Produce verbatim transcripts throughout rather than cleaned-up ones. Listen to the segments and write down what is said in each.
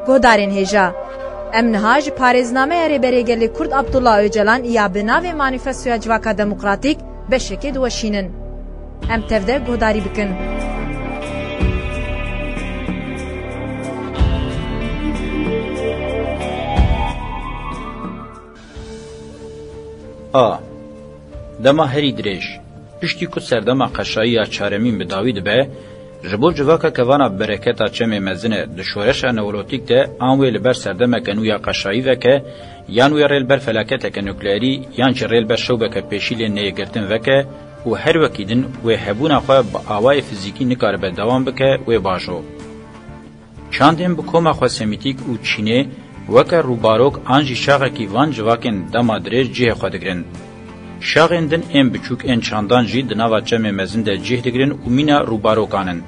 Guhdarên hêja, em niha ji parêznameya Rêberê Gelê Kurd Abdullah Ocalan ya bi navê Manîfestoya Civaka Demokratîk beşekê diweşînin. Em tev de guhdarî bikin. A. Dema herî dirêj. Piştî ku serdema qeşayî ya çaremîn bi dawî dibe, ji bo civaka kevana bereketa çemê mezin e, di şoreşa neolotîk de an wê li ber serdemeke nû ya qeşayî veke, yan wê rê li ber felaketeke nukleerî, yan jî rê li ber şewbeke pêşî lê neyê girtin veke û her wekî din wê hebûna xwe bi awayê fizîkî nikaribe dewam bike, wê bajo. Çandên bi koma xwe semîtîk û çînê weke rûbarok an jî şaxekî van civakên dema dirêj cihê xwe digirin. Şaxên din ên biçûk ên çandan jî di nava çemê mezin de cih digirin û mîna rûbarokan in.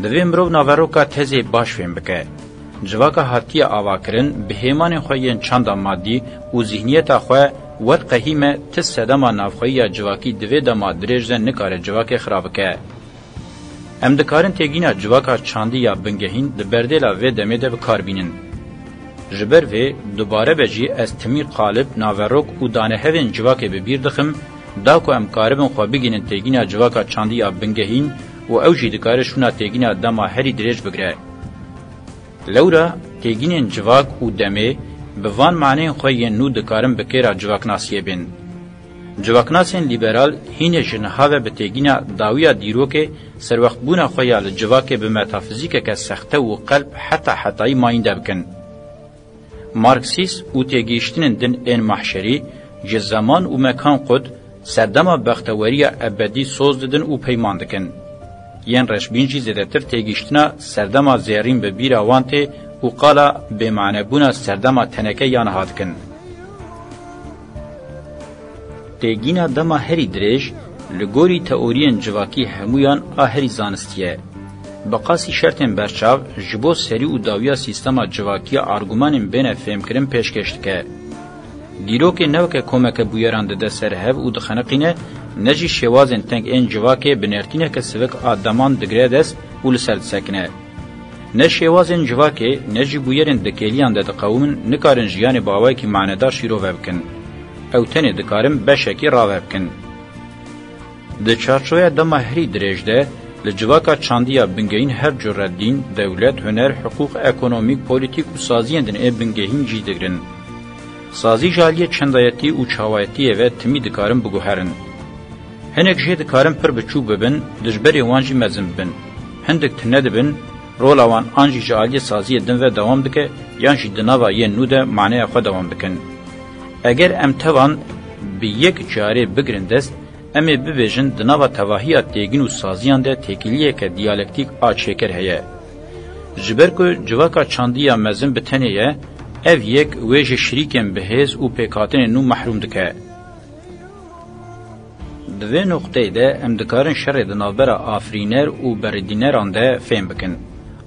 Divê mirov naveroka tezê baş fêm bike. Civaka hatiye avakirin, bi hêmanên xwe yên çanda madî û zîhniyeta xwe wek qehîme ti sedema navxweyî ya civakî di vê dema dirêj de nikare civakê xira bike. Em dikarin têgîna civaka çandî ya bingehîn di berdêla vê demê de bi kar bînin. Ji ber vê, dubare be jî ez timî qalib, naverok û danehevên civakê bi bîr dixim, da ku em karibin xwe bigihînin têgîna civaka çandî ya bingehîn û ew jî dikare şûna têgîna dema herî dirêj bigire. Lewra têgînên civak û demê bi van maneyên xwe yên nû dikarin bi kêra civaknasiyê bên. Civaknasên lîberal hînê ji niha ve bi têgîna dawiya dîrokê serwextbûna xwe ya li civakê bi metafizîkeke sexte û qelb heta hetayî mayînde bikin. Marksîst û têgihiştinên din ên mahşerî ji zeman û mekan qut serdema bexteweriya ebedî soz didin û peyman dikin. Yên reşbîn jî zêdetir têgihiştina serdema zêrîn bi bîra wan tê û qala bêmanebûna serdema teneke ya niha dikin. Têgîna dema herî dirêj, li gorî teoriyên civakî hemûyan a herî zanistî ye. Bi qasî şertên berçav, ji bo serî û dawiya sîstema civakî ya argumanên bêne fêmkirin pêşkêş dike. Dîrokê ne weke komeke bûyeran dide ser hev û dixeniqîne, ne jî şêwazên teng ên civakê bi nertîneke sivik a deman digire dest û li ser disekine. Ne şêwazên civakê, ne jî bûyerên di kêliyan de diqewimin, nikarin jiyanê bi awayekî manedar şîrove bikin. Ew tenê dikarin beşekî rave bikin. Di çarçoveya dema herî dirêj de, li civaka çandî ya bingehîn her cure dîn, dewlet, huner, hiqûq, ekonomîk, polîtîk û saziyên din ê bingehîn cî digirin. Sazî ji aliyê çendayetî û çawayetiyê ve timî dikarin biguherin. Hinek jê dikarin pir biçûk bibin, dijberên wan jî mezin bibin. Hindik tune dibin, rola wan an jî ji aliyê saziyê din ve dewam dike, yan jî di nava yên nû de maneya xwe dewam dikin. Eger em tevan bi yek carê bigirin dest, em ê bibêjin di nava tevahiya têgîn û saziyan de têkiliyeke diyalektîk a çêker heye. Ji ber ku civaka çandî ya mezin bi tenê ye, ev yek wê ji şirîkên bi hêz û pêkhatinên nû mehrûm dike. Di vê noqteyê de em dikarin şerê di navbera afirîner û berîdîneran de fêm bikin.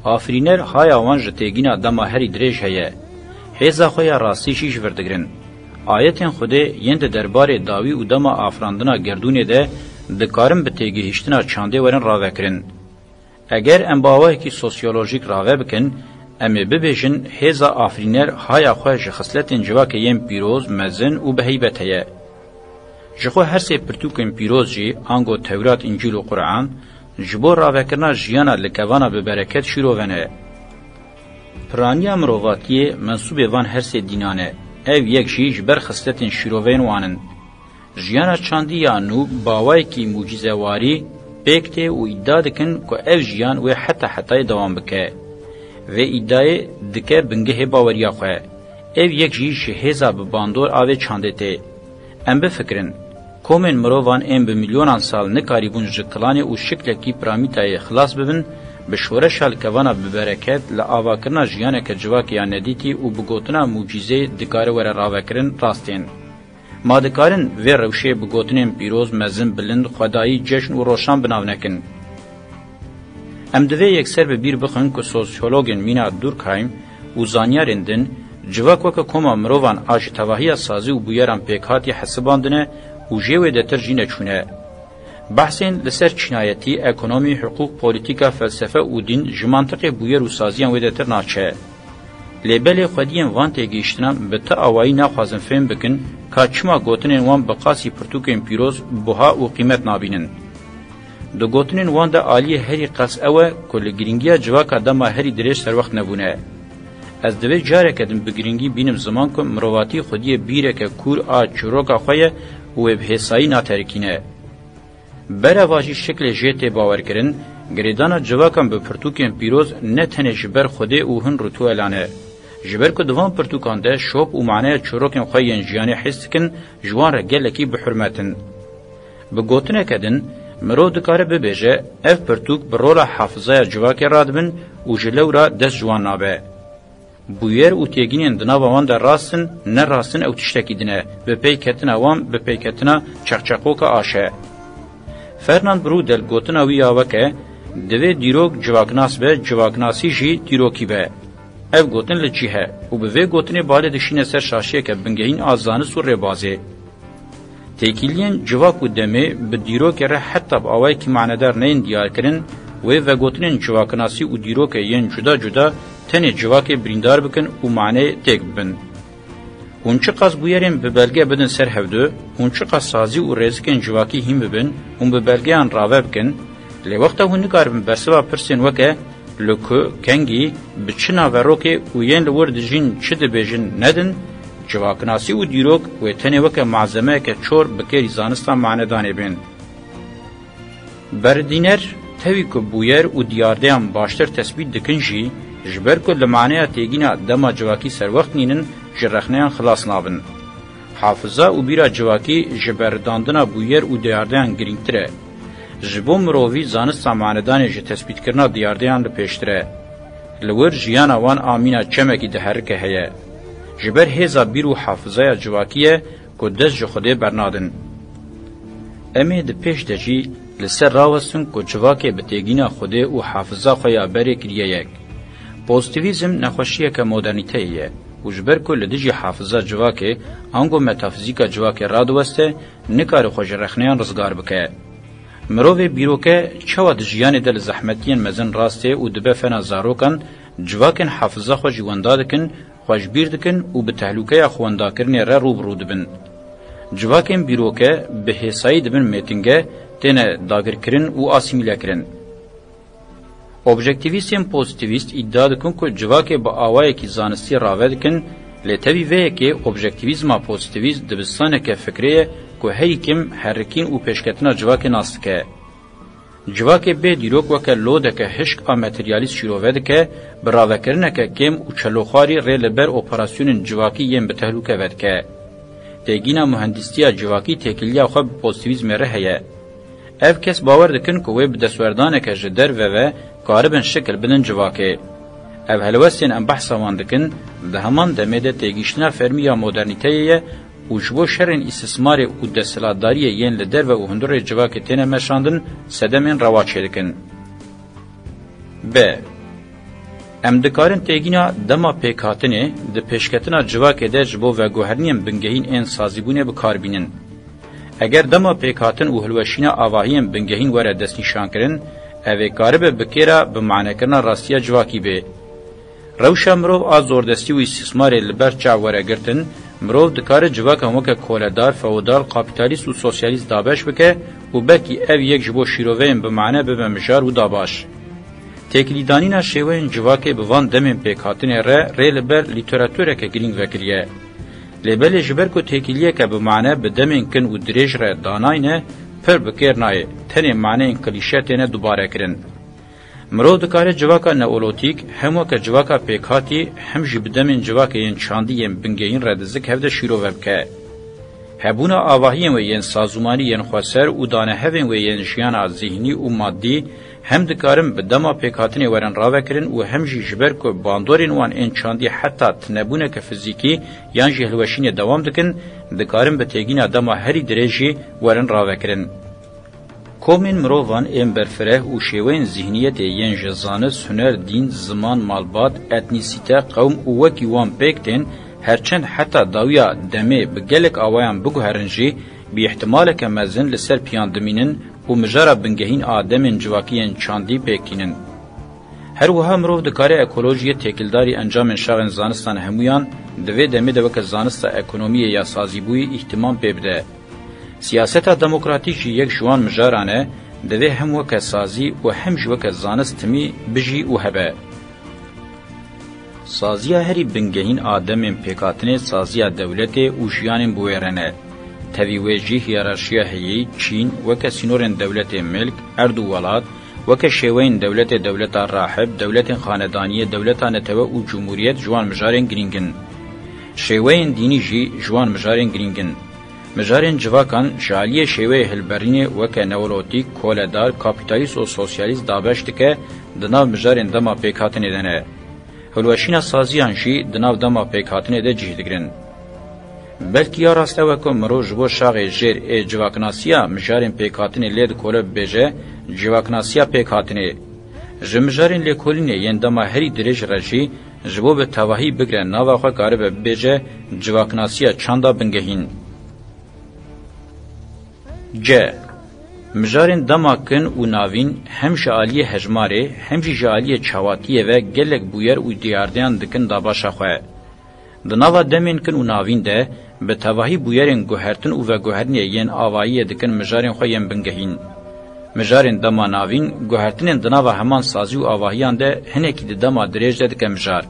Afirîner haya wan ji têgîna dema herî dirêj heye. Hêza xwe ya rastî jî ji vir digirin. Ayetên Xwedê yên di derbarê dawî û dema afirandina gerdûnê de dikarin bi têgihiştina çandê werin ravekirin. Eger em bi awayekî sosyolojîk rave bikin, em ê bibêjin hêza afirîner haya xwe ji xisletên civakê yên pîroz, mezin û bi heybet heye. Ji xwe her sê pirtûkên pîroz jî, ango Tewrat, Încîl û Quran, ji bo ravekirina jiyana li kevana bi bereket şîrove ne. Piraniya mirovatiyê mensûbê van her sê dînan e. Ev yek jî ji ber xisletên şîroveyên wan in. Jiyana çandî ya nû bi awayekî mucîzewarî pêk tê û îdia dikin ku ev jiyan wê heta hetayê dewam bike. Vê îdiayê dike bingehê baweriya xwe. Ev yek jî ji hêza bi bandor a vê çandê tê. Em bifikirin, komên mirovan ên bi milyonan sal nikarîbûn ji kilanê û şiklekî piramîtayê xilas bibin, bi şoreşa li kevana bi bereket li avakirina jiyaneke civakê ya nedîtî û bi gotina mucîzê dikare were ravekirin, rast tên. Ma dikarin vê rewşê bi gotinên pîroz, mezin, bilind, xwedayî, ceşn û roşan bi nav nekin? Em divê yekser bi bîr bixin ku sosyologên mîna Durkheim û zanyarên din civak weke koma mirovan a ji tevahiya sazî û bûyeran pêkhatî hesibandine û jê wêdetir jî neçûne. Behsên li ser çînayetî, ekonomî, hiqûq, polîtîka, felsefe û dîn ji mantiqê bûyer û saziyan wêdetir naçe. Lê belê xwediyên van têgihiştinan bi ti awayî naxwazin fêm bikin ka çima gotinên wan bi qasî pirtûkên pîroz buha û qîmet nabînin. Di gotinên wan de aliyê herî qels ew e ku li girîngiya civaka dema herî dirêj serwext nebûne. Ez divê careke din bi girîngî bînim ziman ku mirovatî xwediyê bîreke kûr a çîroka xwe ye û wê bi hêsayî naterikîne. Berevajî şiklê jê tê bawerkirin, girêdana civakan bi pirtûkên pîroz ne tenê ji ber Xwedê û hin rituelan e. Ji ber ku di van pirtûkan de şop û maneya çîrokên xwe yên jiyanê hîs dikin, ji wan re gelekî bi hurmet in. Bi gotineke din, mirov dikare bibêje, ev pirtûk bi rola hafizaya civakê radibin û ji lewra dest ji wan nabe. Bûyer û têgînên di nava wan de rast in, ne rast in ew tiştekî din e, bi peyketina wan, bi peyketina çeqçeqoka aşe. Fernand Braudel gotina wî ya weke, divê dîrok civaknas be, civaknasî jî dîrokî be. Ev gotin li cih e û bi vê gotinê balê dişîne ser şaşiyeke bingehîn a zanist û rêbazê. Têkiliyên civak û demê bi dîrokê re heta bi awayekî manedar neyên diyarkirin, wê vegotinên civaknasî û dîrokê yên cuda cuda tenê civakê birîndar bikin û maneyê têk bibin. Hûn çiqas bûyerên bi belge bidin ser hevdu, hûn çiqas sazî û rêzikên civakî hîn bibin, hûn bi belgeyan rave bikin, lê wexta hûn nikaribin bersiva pirsên weke li ku, kengî, bi çi naverokê û yên li wir dijîn çi dibêjin nedin, civaknasî û dîrok wê tenê weke malzemeyeke çor bi kêrî zanista manedanê bên. Berdîner, tevî ku bûyer û diyardeyan baştir tesbît dikin jî, ji ber ku li maneya têgîna dema civakî serwext nînin, ji rexneyan xilas nabin. Hafiza û bîra civakî ji berridandina bûyer û diyardeyan girîngtir e. Ji bo mirovî zanista manedanê ji tespîtkirina diyardeyan li pêştir e. Li wir jiyana wan a mîna çemekî diherike heye. Ji ber hêza bîr û hafizaya civakî ye ku dest ji Xwedê bernadin. Em ê di pêş de jî li ser rawestin ku civakê bi têgîna Xwedê û hafiza xwe ya berê kiriye yek. Pozîtîvîzm nexweşiyeke modernîteyê ye û ji ber ku li dijî hafiza civakê, ango metafîzîka civakê radiweste, nikare xwe ji rexneyan rizgar bike. Mirovê bîroke çawa di jiyanê de li zehmetiyên mezin rastê û dibe fena zarokan, civakên hafiza xwe jî wenda dikin, xwe ji bîr dikin û bi tehlûkeya xwendakirinê re rû bi rû dibin. Civakên bîroke bi hêsayî dibin mêtinge, têne dagirkirin û asîmîlekirin. Objektîvîstên pozîtîvîst îdia dikin ku civakê bi awayekî zanistî rave dikin, lê tevî vê yekê objektîvîzma pozîtîvîst dibistaneke fikrê ye ku herî kêm herikîn û pêşketina civakê nas dike. Civakê bê dîrok weke lodeke hişk a materyalîst şîrove dike, bi ravekirineke kêm û çeloxwarî rê li ber operasyonên civakî yên bi tehlûke vedike. Têgîna muhendîstiya civakî têkiliya xwe bi pozîtîvîzmê re heye. Ev kes bawer dikin ku wê bi destwerdaneke ji derve ve karibin şikil bidin civakê. Ev helwestên em behsa wan dikin, di heman demê de têgihiştina fermî ya modernîteyê ye û ji bo şerên îstismarê û desthilatdariyê yên li derve û hundirê civakê têne meşandin, sedemên rewa çêdikin. B. Em dikarin têgîna dema pêkhatinê di pêşketina civakê de ji bo veguherînên bingehîn ên sazîbûnê bi kar bînin. Eger dema pêkhatin û hilweşîna avahiyên bingehîn were destnîşankirin, ev ê karibe bi kêra bi manekirina rastiya civakî bê. Rewşa mirov a zordestî û îstîsmarê li ber çav were girtin, mirov dikare civakan weke koledar, feodal, kapîtalîst û sosyalîst dabeş bike û belkî ev yek ji bo şîroveyên bi mane bibe mijar û dabaş. Têkilîdanîna şêweyên civakê bi van demên pêkhatinê re rê li ber lîteratureke girîng vekiriye. Lê belê ji ber ku têkiliyeke bi mane bi demên kin û dirêj re danayne, pir bi kêr nayê, tenê maneyên klîşe têne dubare kirin. Mirov dikare civaka neolotîk hem weke civaka pêkhatî hem jî bi demên civakê yên çandî yên bingehîn re di zik hev de şîrove bike. Hebûna avahiyên wê yên sazûmanî yên xweser û danehevên wê yên jiyana zîhnî û madî hem dikarin bi dema pêkhatinê werin ravekirin û hem jî ji ber ku bandorên wan ên çandî heta tunebûneke fizîkî yan jî hilweşînê dewam dikin, dikarin bi têgîna dema herî dirêj jî werin ravekirin. Komên mirovan ên berfireh û şêweyên zîhniyetê yên ji zanist, huner, dîn, ziman, malbat, etnîsîte, qewm û wekî wan pêk tên, herçend heta dawiya demê bi gelek awayan biguherin jî, bi îhtimaleke mezin li ser piyan dimînin û mijara bingehîn a demên civakî yên çandî pêk tînin. Her wiha mirov dikare ekolojiyê têkildarî encamên şaxên zanistan hemûyan di vê demê de weke zanista ekonomiyê ya sazîbûyî îhtimam pê bide. Siyaseta demokratîk jî yek ji wan mijaran e, divê hem weke sazî û hem jî weke zanist timî bijî û hebe. Saziya herî bingehîn a demên pêkhatinê saziya dewletê û jiyanên bi wê re ne. Tevî wê jî hiyerarşiya heyî, çîn, weke sînorên dewletê milk, erd û welat, weke şêweyên dewletê dewleta rahib, dewletên xanedaniyê, dewleta netewe û cumhuriyet ji wan mijarên girîng in. Şêweyên dînî jî ji wan mijarên girîng in. Mijarên civakan ji aliyê şêweyê hilberînê weke neolotîk, koledar, kapîtalîst û sosyalîst dabeş dike, di nav mijarên dema pêkhatinê de ne. Hilweşîna saziyan jî di nav dema pêkhatinê de cih digirin. Belkî ya rast ew e ku mirov ji bo şaxê jêr ê civaknasiya mijarên pêkhatinê lê dikole bibêje civaknasiya pêkhatinê. Ji mijarên lêkolînê yên dema herî dirêj re jî ji bo bi tevahî bigre nava xwe karibe bibêje civaknasiya çanda bingehîn. C. Mijarên dema kin û navîn hem ji aliyê hejmarê hem jî ji aliyê çawatiyê ve gelek bûyer û diyardeyan dikin dabaşa xwe. Di nava demên kin û navîn de bi tevahî bûyerên guhertin û veguherinê yên avahiyê dikin mijarên xwe yên bingehîn. Mijarên dema navîn guhertinên di nava heman sazî û avahiyan de hinekî di dema dirêj de dike mijar.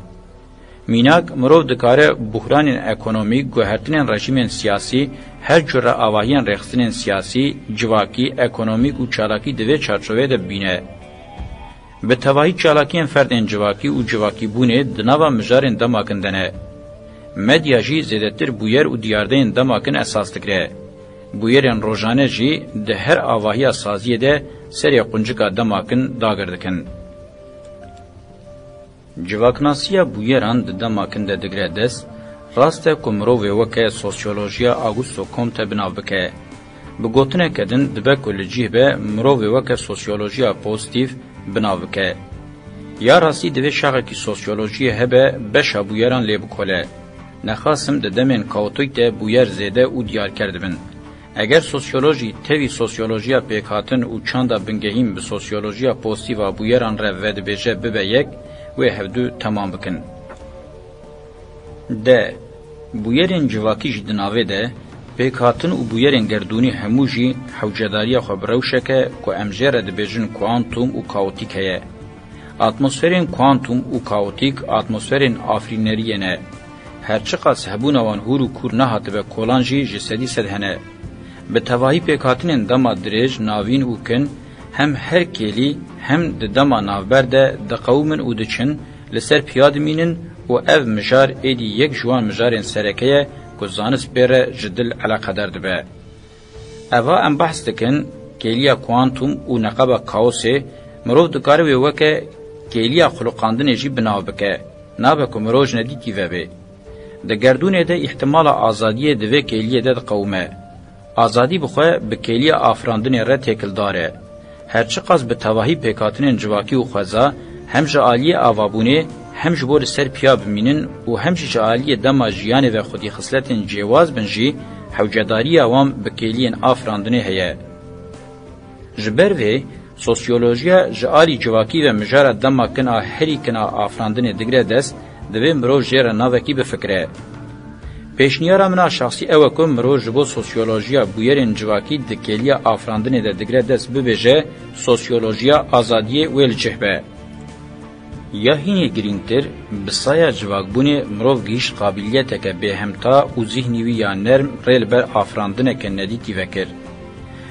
Mînak, mirov dikare buhranên ekonomîk, guhertinên rejîmên siyasî, her cure avahiyên rêxistinên siyasî, civakî, ekonomîk û çalakî di vê çarçoveyê de bibîne. Bi tevahî çalakiyên ferdên civakî û civakîbûnê di nava mijarên dema kin de ne. Medya jî zêdetir bûyer û diyardeyên dema kin esas digire. Bûyerên rojane jî di her avahiya saziyê de serê quncika dema kin dagir dikin. Civaknasiya bûyeran di dema kin de digire dest, rast e ku mirovê weke sosyolojiya Augusto Comte bi nav bike. Bi gotineke din dibe ku li cih be mirovê weke sosyolojiya pozitîf bi nav bike. Ya rastî divê şaxekî sosyolojiyê hebe beşa bûyeran lê bikole. Nexasim di demên kaotîk de bûyer zêde û diyarker dibin. Eger sosyolojî tevî sosyolojiya pêkhatin û çanda bingehîn bi sosyolojiya pozitîf a bûyeran re vedibêje bibe yek, wê hevdu temam bikin. D. Bûyerên civakî jî di navê de, pêkhatin û bûyerên gerdûnî hemû jî hewcedariya xwe bi rewşeke ku em jê re dibêjin kuantum û kaotîk heye. Atmosferên kuantum û kaotîk atmosferên afirîneriyê ne. Her çiqas hebûna wan hûr û kûr nehatibe kolan jî ji sedî sed hene. Bi tevahî pêkhatinên dema dirêj, navîn û kin hem her kêlî hem di dema navber de diqewimin û diçin, li ser piya dimînin û ev mijar êdî yek ji wan mijarên sereke ye ku zanist pê re ji dil eleqedar dibe. Eva em behs dikin, kêliya kuantum û neqeba kaosê, mirov dikare wê weke kêliya xuluqandinê jî bi nav bike. Nabe ku mirov ji nedîtî ve bê. Di gerdûnê de îhtimala azadiyê di vê kêliyê de diqewime. Azadî bi xwe bi kêliya afirandinê re têkildar e. Her çiqas bi tevahî pêkhatinên civakî û xweza, hem ji aliyê avabûnê, hem ji bo li ser piya bimînin û hem jî ji aliyê dema jiyanê ve xwedî xisletên cêwaz bin jî, hewcedariya wan bi kêliyên afirandinê heye. Ji ber vê, sosyolojiya ji alî civakî ve mijara dema kin a herî kin a afirandinê digire dest, divê mirov jê re navekî bifikire. Pêşniyara min a şexsî ew e ku mirov ji bo sosyolojiya bûyerên civakî di kêliya afirandinê de digire dest bibêje, sosyolojiya azadiyê wê li cih be. Ya hînê girîngtir, bi saya civakbûnê mirov gihîşt qabiliyeteke bêhemta û zihnî wî ya nerm rê li ber afirandineke nedîtî vekir.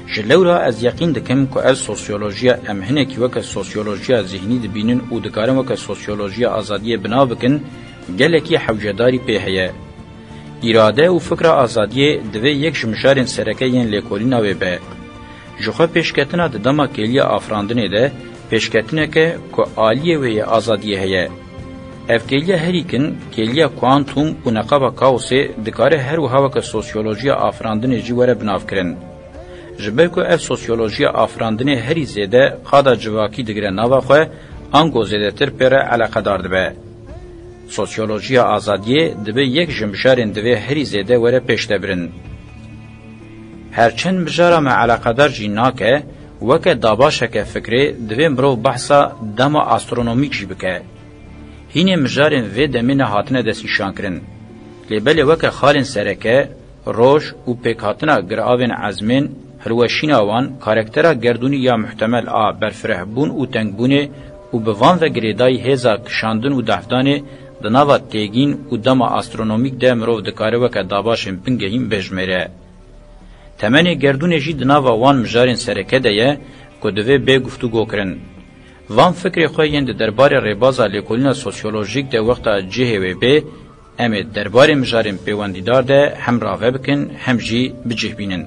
Ji lewra ez yeqîn dikim ku ev sosyolojiya em hinekî weke sosyolojiya zihnî dibînin û dikarin weke sosyolojiya azadiyê bi nav bikin, gelekî hewcedarî pê heye. Îrade û fikra azadiyê divê yek ji mijarên sereke yên lêkolîna wê be. Ji xwe pêşketina di dema kêliya afirandinê de pêşketineke ku aliyê wê yê azadiyê heye. Ev kêliya herî kin, kêliya kuantum û neqaba kaosê dikare her wiha weke sosyolojiya afirandinê jî were binavkirin. Ji ber ku ev sosyolojiya afirandinê herî zêde qada civakî digire nava xwe, ango zêdetir pê re eleqedar dibe. Sosyolojiya azadiyê dibe yek ji mijarên divê herî zêde were pêşdebirin. Her çend mijara me eleqedar jî nake, Weke dabaşeke fikrê divê mirov behsa dema astronomîk jî bike. Hînê mijarên vê demê nehatine destnîşankirin. Lê belê weke xalên sereke, roj û pêkhatina giravên ezmên, hilweşîna wan, karaktera gerdûnî ya muhtemel a berfirehbûn û tengbûnê û bi van ve girêdayî hêza kişandin û dehfdanê di nava têgîn û dema astronomîk de mirov dikare weke dabaşên bingehîn bejmêre. Temenê gerdûnê jî di nava wan mijarên sereke de ye ku divê bê guftûgokirin. Van fikrê xwe yên di derbarê rêbaza lêkolîna sosyolojîk de wexta cihê wê bê, em ê derbarê mijarên pêwendîdar de hem rave bikin, hem jî bi cih bînin.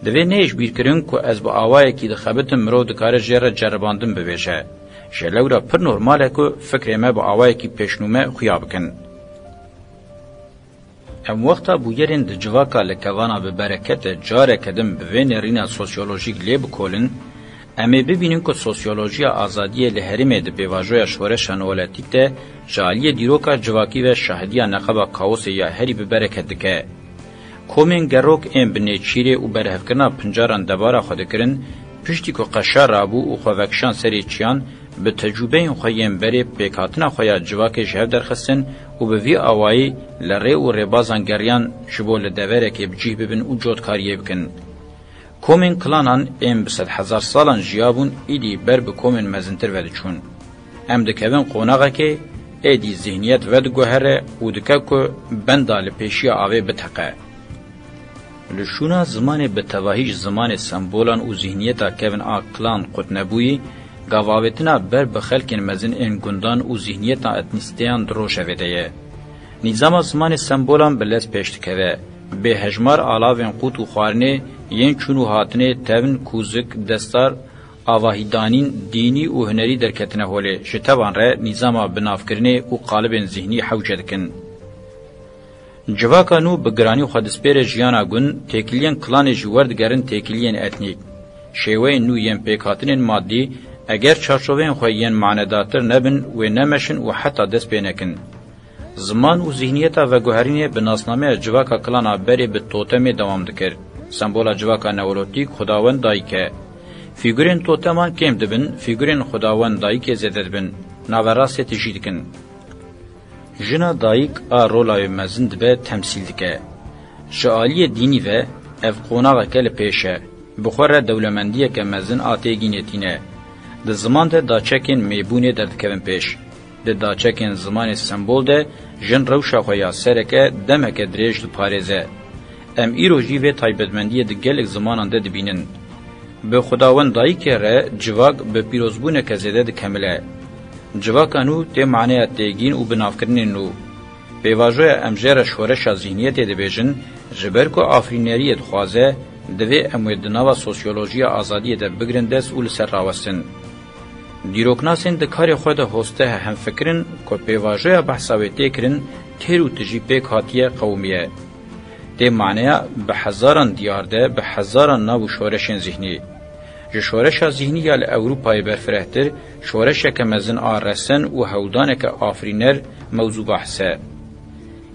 Divê neyê ji bîr kirin ku ez bi awayekî dixebitim mirov dikare jê re ceribandin bibêje. Ji lewra pir normal e ku fikrê me bi awayekî pêşnûme xuya bikin. Em wexta bûyerên di civaka li kevana bi bereket de careke din bi vê nêrîna sosyolojîk lê bikolin, em ê bibînin ku sosyolojiya azadiyê li herêmê di pêvajoya şoreşa neolîtîk de ji aliyê dîroka civakî ve şahidiya neqeba kaosê ya herî bi bereket dike. Komên gerok ên bi nêçîrê û berhevkirina pincaran debara xwe dikirin, piştî ku qeşa rabû û xwe vekişan serê çiyan, bi tecrûbeyên xwe yên berê pêkhatina xwe ya civakê ji hev derxistin û bi vî awayî li rê û rêbazan geriyan ji bo li deverekê bi cih bibin û cotkariyê bikin. Komên klanan ên bi sedhezar salan jiyabûn, îdî ber bi komên mezintir vediçûn. Em dikevin qonaxekê, êdî zihniyet vediguhere û dike ku benda li pêşiya avê biteqe. Li şûna zimanê bi tevahî ji zimanê sembolan û zihniyeta kevin a klan qutnebûyî, gavavêtina ber bi xelkên mezin ên gundan û zihniyeta etnîsteyan di rojevê de ye. Nîzama zimanê sembolan bi lez pêş dikeve. Bêhejmar alavên qût û xwarinê, yên çûn û hatinê, tevn, kûzik, destar, avahîdanîn, dînî û hunerî derketine holê. Ji tevan re nîzama binavkirinê û qalibên zihnî hewce dikin. Civaka nû bi giranî xwe dispêre jiyana gund, têkiliyên klanê jî werdigerin têkiliyên etnîk. Şêweyên nû yên pêkhatinên madî, eger çarçoveyên xwe yên manedartir nebin, wê nemeşin û heta dest pê nekin. Ziman û zihniyeta veguherînê bi nasnameya civaka klana berê bi totemê dewam dikir. Sembola civaka neolotîk xwedawend dayik e. Fîgurên toteman kêm dibin, fîgurên xwedawend dayikê zêde dibin. Naverastê tijî dikin. Jina dayik a rola wê mezin dibe, temsîl dike. Ji aliyê dînî ve ev qonaxeke li pêş e. Bi xwe re dewlemendiyeke mezin a têgînê tîne. Di ziman de daçekên mêbûnê derdikevin pêş. Di daçekên zimanê sembol de jin rewşa xwe ya sereke demeke dirêj diparêze. Em îro jî vê taybetmendiyê di gelek zimanan de dibînin. Bi xwedawendayîkê re civak bi pîrozbûneke zêde dikemile. Civaka nû tê maneya têgîn û binavkirinên nû. Pêvajoya em jê re şoreşa zihniyetê dibêjin, ji ber ku afirîneriyê dixwaze, divê em wê di nava sosyolojiya azadiyê de bigirin dest û li ser rawestin. Dîroknasên di karê xwe de hosteh hemfikir in ku pêvajoya behsa wê tê kirin têr û tijî pêk hatiye, qewimiye. Tê maneya bi hezaran diyar de, bi hezaran nav û şoreşên zihnî. Ji şoreşa zihnî ya li Ewropayê berfirehtir, şoreşeke mezin a resen û hewldaneke afirîner mewzû behs e.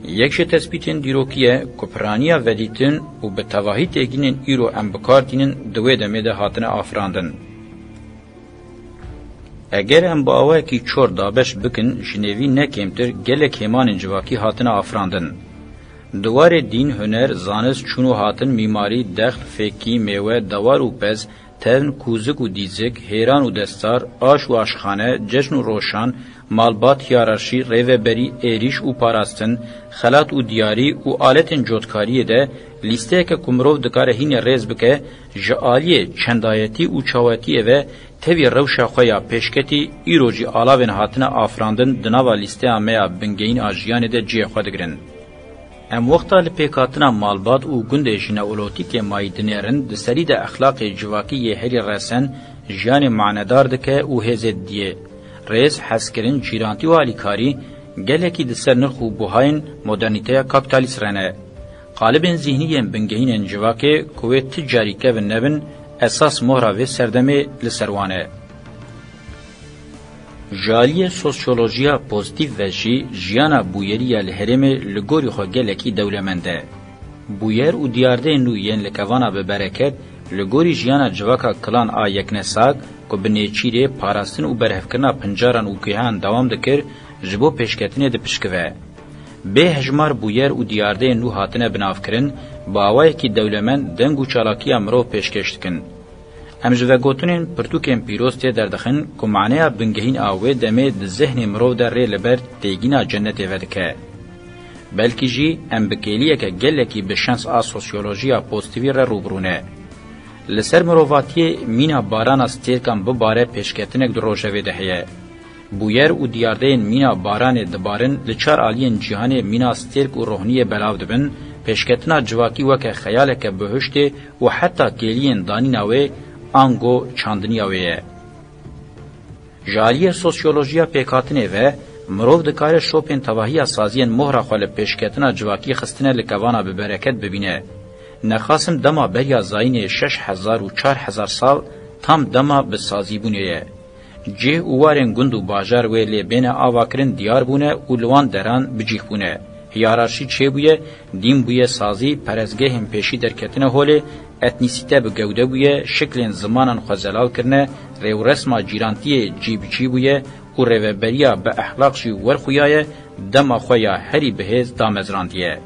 Yek ji tespîtên dîrokî ye ku piraniya vedîtin û bi tevahî têgînên îro em bi kar tînin di wê demê de hatine afirandin. Eger em bi awayekî çor dabeş bikin, ji nêvî ne kêmtir gelek hêmanên civakî hatine afirandin. Di warê dîn, huner, zanist, çûn û hatin, mîmarî, dext, fêkî, mêwe, dewar û pez, tevn, kûzik û dîzik, hêran û destar, aş û aşxane, cejn û roşan, malbat, hiyerarşî, rêveberî, êrîş û parastin, xelat û diyarî û aletên cotkariyê de lîsteyeke ku mirov dikare hînê rêz bike, ji aliyê çendayetî û çawetiyê ve tevî rewşa xwe ya pêşketî îro jî alavên hatine afirandin di nava lîsteya me ya bingehîn a jiyanê de cihê xwe digirin. Em wexta li pêkhatina malbat û gundê ji neolotîkê mayî dinêrin, di serî de exlaqê civakî yê herî resen jiyanê manedar dike û hêzê didiyê. Rêz, hezkirin, cîrantî û alîkarî gelekî di ser nirx û buhayên modernîteya kapîtalîst re ne. Qalibên zihnî yên bingehînên civakê ku wê ti carî kevin nebin, esas mohra vê serdemê li ser wan e. Ji aliyê sosyolojiya pozîtîf ve jî jiyana bûyerî ya li herêmê li gorî xwe gelekî dewlemend e. Bûyer û diyardeyên nû yên li kevana bi bereket Li gorî jiyana civaka kilan a yeknesak ku bi nêçîrê, parastin û berhevkirina pincaran û guheyan dewam dikir, ji bo pêşketinê dipişkive. Bê hejmar bûyer û diyardeyên nû hatine binavkirin, bi awayekî dewlemend deng û çalakiya mirov pêşkêş dikin. Em ji vegotinên pirtûkên pîroz tê derdixin ku maneya bingehîn a wê demê di zihnê mirov de rê li ber têgîna cennetê vedike. Belkî jî em bi kêliyeke gelekî bi şens a sosyolojiya pozîtîvî re rû bi rû ne. Li ser mirovatiyê mîna barana stêrkan bibare pêşketinek di rojevê de heye. Bûyer û diyardeyên mîna baranê dibarin, li çar aliyên cîhanê mîna stêrk û rohniyê belav dibin, pêşketina civakî weke xeyaleke bihuştê û heta kêliyên danîna wê ango çandiniya wê ye. Ji aliyê sosyolojiya pêkhatinê ve, mirov dikare şopên tevahiya saziyên mohra xwe li pêşketina civakî xistine li kevana bi bereket bibîne. Nexasim dema beriya zayînê şeş hezar û çar hezar sal tam dema bi sazîbûnê ye. Cih û warên gund û bajar wê lê bêne avakirin diyar bûne û li wan deran bicîh bûne. Hiyararşî çêbûye, dîn bûye sazî, perestgehên pêşî derketine holê, etnîsîte bi gewde bûye, şiklên zimanan xwe zelal kirine, rêwresma cîrantiyê cî bi cî bûye û rêveberiya bi exlaq jî werxuyaye, dema xwe ya herî bihêz damezrandiye.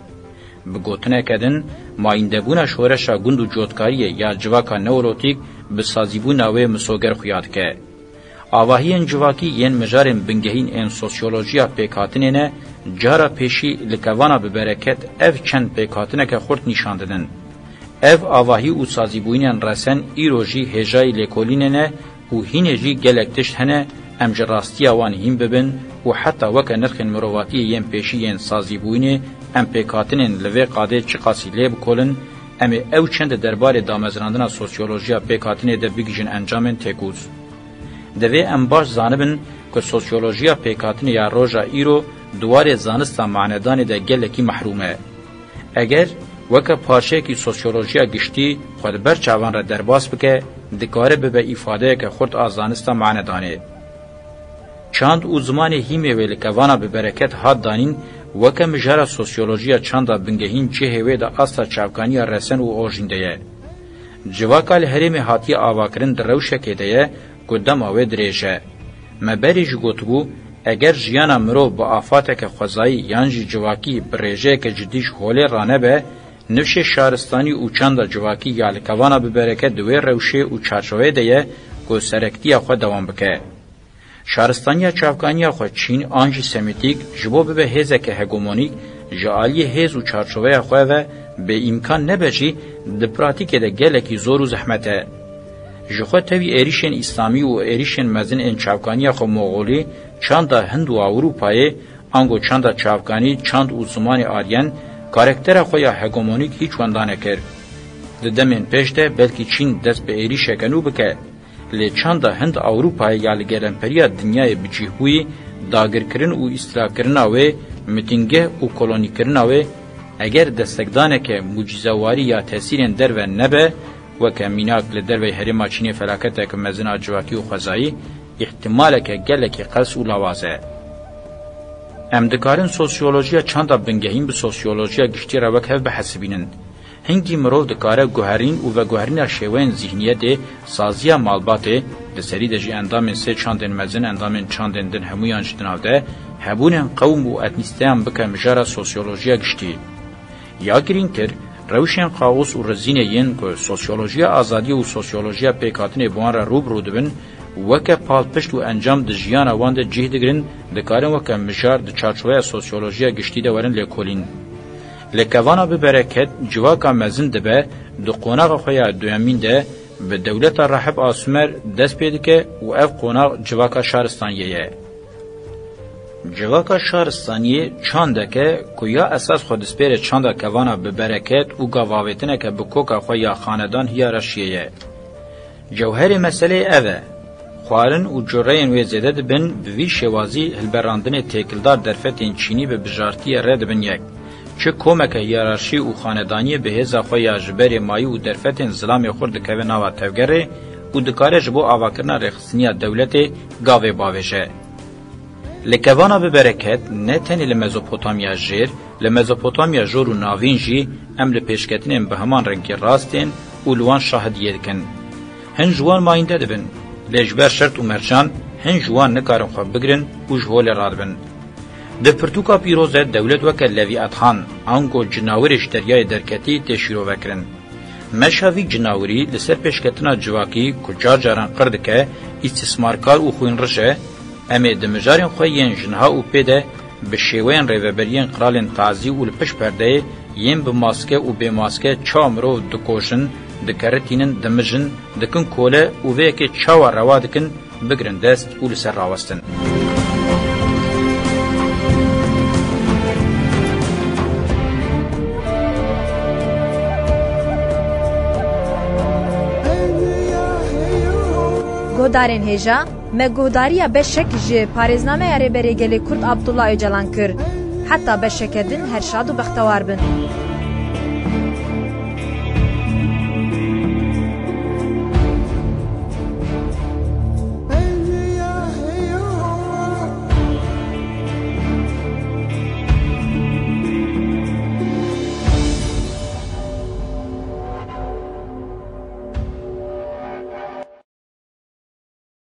Bi gotineke din, mayîndebûna şoreşa gund û cotkariyê ya civaka neolotîk bi sazîbûna wê misoger xuya dike. Avahiyên civakî yên mijarên bingehîn ên sosyolojiya pêkhatinê ne, cara pêşî li kevana bi bereket ev çend pêkhatineke xurt nîşan didin. Ev avahî û sazîbûyînên resen îro jî hêjayî lêkolînê ne û hînê jî gelek tişt hene em ji rastiya wan hîn bibin û heta weke nirxên mirovatiyê yên pêşî yên sazîbûyînê em pêkhatinên li vê qadê çiqasî lê bikolin, em ê ew çend di derbarê damezrandina sosyolojiya pêkhatinê de bigihîjin encamên têkûz. Divê em baş zanibin ku sosyolojiya pêkhatinê ya roja îro di warê zanista manedanê de gelekî mehrûm e. Eger weke parçeyekî sosyolojiya giştî xwe di ber çavan re derbas bike, dikare bibe îfadeyeke xurt a zanista manedanê. Çand û zimanê hîmê wê li kevana bi bereket hat danîn, weke mijara sosyolojiya çanda bingehîn cihê wê di asta çavkaniya resen û orjîn de ye. Civaka li herêmê hatiye avakirin di rewşekê de ye ku dema wê dirêj e. Me berê jî gotibû, eger jiyana mirov bi afateke xwezayî yan jî civakî bi rêjeyeke cidî ji holê ranebe, nifşê şaristanî û çanda civakî ya li kevana bi bereket di wê rewşê û çarçoveyê de ye ku serektiya xwe dewam bike. Şaristaniya çavkaniya xwe çîn an jî semîtîk ji bo bibe hêzeke hegemonîk, ji aliyê hêz û çarçoveya xwe ve bê îmkan nebe jî, di pratîkê de gelekî zor û zehmet e. Ji xwe tevî êrîşên îslamî û êrîşên mezin ên çavkaniya xwe moxolî, çanda Hind û Ewropayê, ango çanda çavkanî, çand û zimanê aryen, karaktera xwe ya hegemonîk hîç wenda nekir. Di demên pêş de belkî çîn dest bi êrîşeke nû bike. Lê çanda Hind Ewropayê ya li geremperiya dinyayê bi cîhbûyî, dagirkirin û îstilakirina wê, mitîngeh û kolonîkirina wê, eger destekdaneke mucîzewarî ya tesîrên derve nebe, weke mînak li dervey herêma Çînê felaketeke mezin a civakî û xwezayî, îhtimaleke gelekî qels û lawaz e. Em dikarin sosyolojiya çanda bingehîn bi sosyolojiya giştî re wek hev bihesibînin. Hingî mirov dikare guherîn û veguherîna şêweyên zîhniyetê, saziya malbatê, di serî de jî endamên sê çandên mezin, endamên çandên din hemûyan jî di nav de, hebûnên qewm û etnîsteyan bike mijara sosyolojiya giştî. Ya girîngtir, rewşên kaos û rizînê yên ku sosyolojiya azadiyê û sosyolojiya pêkhatinê bi wan re rû bi rû dibin, weke palpişt û encam di jiyana wan de cih digirin, dikarin weke mijar di çarçoveya sosyolojiya giştî de werin lêkolîn. Li kevana bi bereket civaka mezin dibe, di qonaxa xwe ya duyemîn de bi dewleta Rahib a Sumer dest pê dike û ev qonax civaka şaristaniyê ye. Civaka şaristaniyê çandeke ku ya esas xwe dispêre çanda kevana bi bereket û gavavêtineke bi koka xwe ya xanedan hiyaraşiyê ye. Cewherê meseleyê ev e. Xwarin û cureyên wê zêde dibin, bi vî şêwazî hilberandinê têkildar derfetên çînî bi bijartiyê re dibin yek. Çi komeke hiyerarşî û xanedaniyê bi hêza xwe ya ji berê mayî û derfetên zilamê xurt dikeve nava tevgerê û dikare ji bo avakirina rêxistiniya dewletê gavê bavêje. Li kevana bi bereket ne tenê li Mezopotamya Jêr, li Mezopotamya Jor û Navîn jî em li pêşketinên bi heman rengî rast tên û li wan şahidiyê dikin. Hin ji wan mayînde dibin, lê ji ber şert û mercan hin ji wan nikarin xwe bigirin û ji holê radibin. Di pirtûka pîroz de dewlet weke Levîathan, ango cinawirê ji deryayê derketî tê şîrovekirin. Meşa vî cinawirî li ser pêşketina civakî ku car caran qir dike, îstîsmarkar û xwînrij e, em ê di mijarên xwe yên ji niha û pê de bi şêweyên rêveberiyên qralên tazî û li pişt perdeyê yên bi maske û bê maske çawa mirov dikoşin, dikeritînin, dimijin, dikin kole û vê yekê çawa rewa dikin, bigirin dest û li ser rawestin. Guhdarên hêja, me guhdariya beşek ji parêznameya Rêberê Gelê Kurd Abdullah Ocalan kir. Heta beşeke din her şad û bextewar bin.